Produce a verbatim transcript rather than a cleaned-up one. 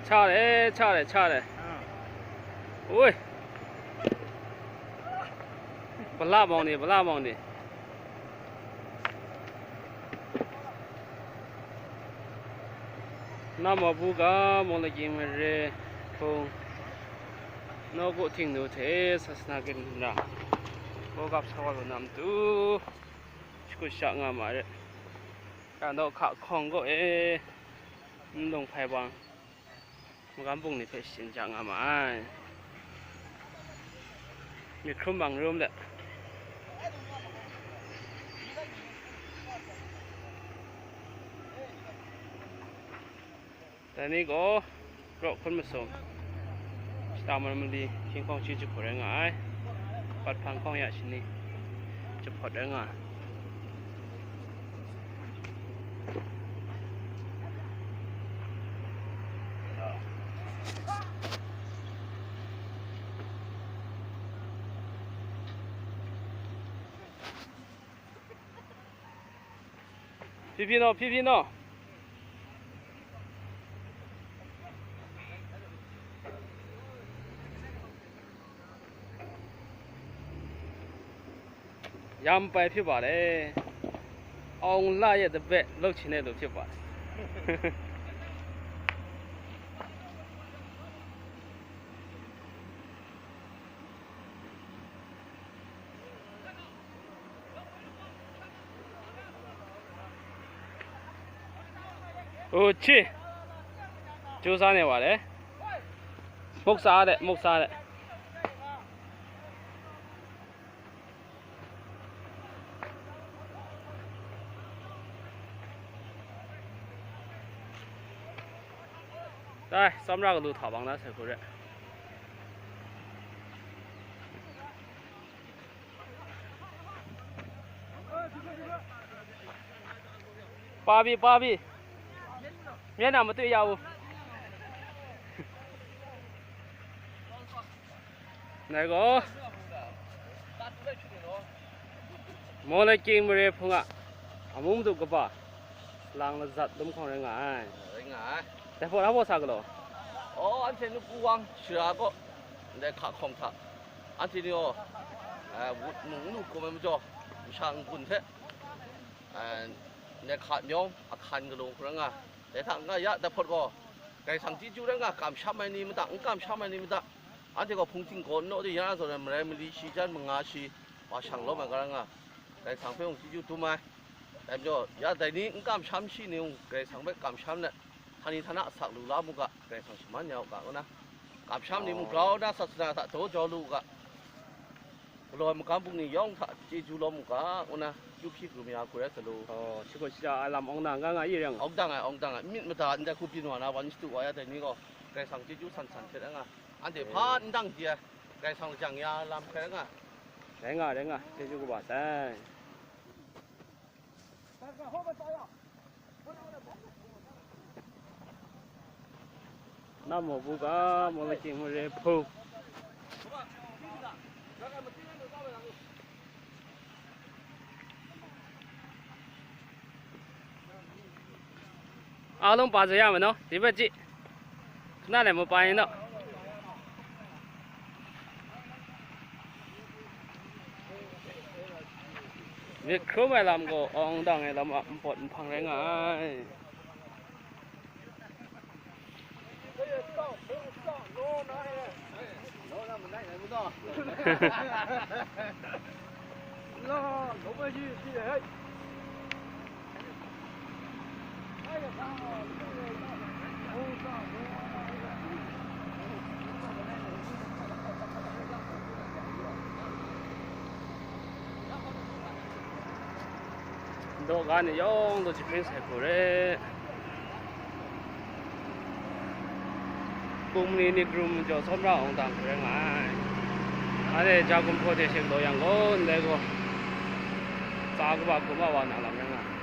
Cha le, cha le, cha le. Oi. Bala mawng ni, bala mawng ni. Nama bu ga mawng lagyi mare hpung, nawku Htingnu hte sasana ginra, gawgap sa wa lu na matu, shakut sha nga ma re. Ya naw hka hkawng kaw e, nlung hpai bang, magam bungli hpe shachyen ja nga ma ai. Myit hkrum bang rum let, dai ni gaw, raw hkun masum, shata man mali, hkying hkawng shi jahku rai nga ai, pat hpang hkawng ya shani jahpawt rai nga ai. Hpyi hpyi naw, hpyi hpyi naw. Yam pai hpyi wa le. Awng la ye dabe lok hchin e lu hpyi wa. Uchi. Chu sa ne wa le. Muk sa de, muk sa de. Dai, tsawmra galu hta bang na sai hku re. Pa bi, pa bi. Myen na matut ya u. Dai gaw, Mawlai King mare hpung a, amu madu kaba, lang lazat lum hkawng rai nga ai. Rai nga ai. Dai hpaw, dai hpaw sa galaw? Oh, anhte nawku wang shara gaw, ndai hka hkawng hta, anhte ni gaw, eh, wut nung n lu hkum ai majaw, masha n-gun hte, eh, ndai hka myawng ahkan galaw hkawng rai nga. Dai hta n-ga ya, dai hpawt gaw, Karai Kasang chyeju rai nga, kamsham ai ni mada, n kamsham ai ni mada, anhte gaw hpung ting gaw n naw de, ya zawn ai marai mali shi jan manga shi, wa shang lawm ai ga rai nga, Karai Kasang hpe mung chyeju dum ai. Dai majaw, ya dai ni n kamsham shi ni mung, Karai Kasang hpe kamsham let, htani htana asak lu la mu ga, Karai Kasang shaman ya u ga, ngu na, kamsham ni mung grau na sasana hta daw jau lu u ga, galaw ai magam bungli yawng hta chyeju lawm u ga, ngu na, chyeju hpyi hkrum ya hku rai sa lu. Oh, shakut shaja ai lam awng dang nga nga i ring. Awng dang ai, awng dang ai, myit mada ndai hku byin wa na, wan shadu wa ya dai ni gaw, Karai Kasang chyeju san san hte rai nga, anhte hpa n dang di ai, Karai Kasang lajang ya lam hkrai rai nga. Rai nga, rai nga, chyeju kaba sai. Nama bu ga, Mawlai King mare hpung. A long pa zaya ma naw, di ba ji. Khana lai ma pa yin naw. Myit hkrum ai lam gaw, awng dang ai lam a npawt nhpang rai nga ai. Daw ga ni yawng daw jahpring sai hku re. Bungli ni krum majaw tsawmra awng dang hku rai nga ai. Anhte ja gumhpraw hte shing daw yang gaw, ndai gaw, tsa kaba hkum a wa na lam rai nga ai.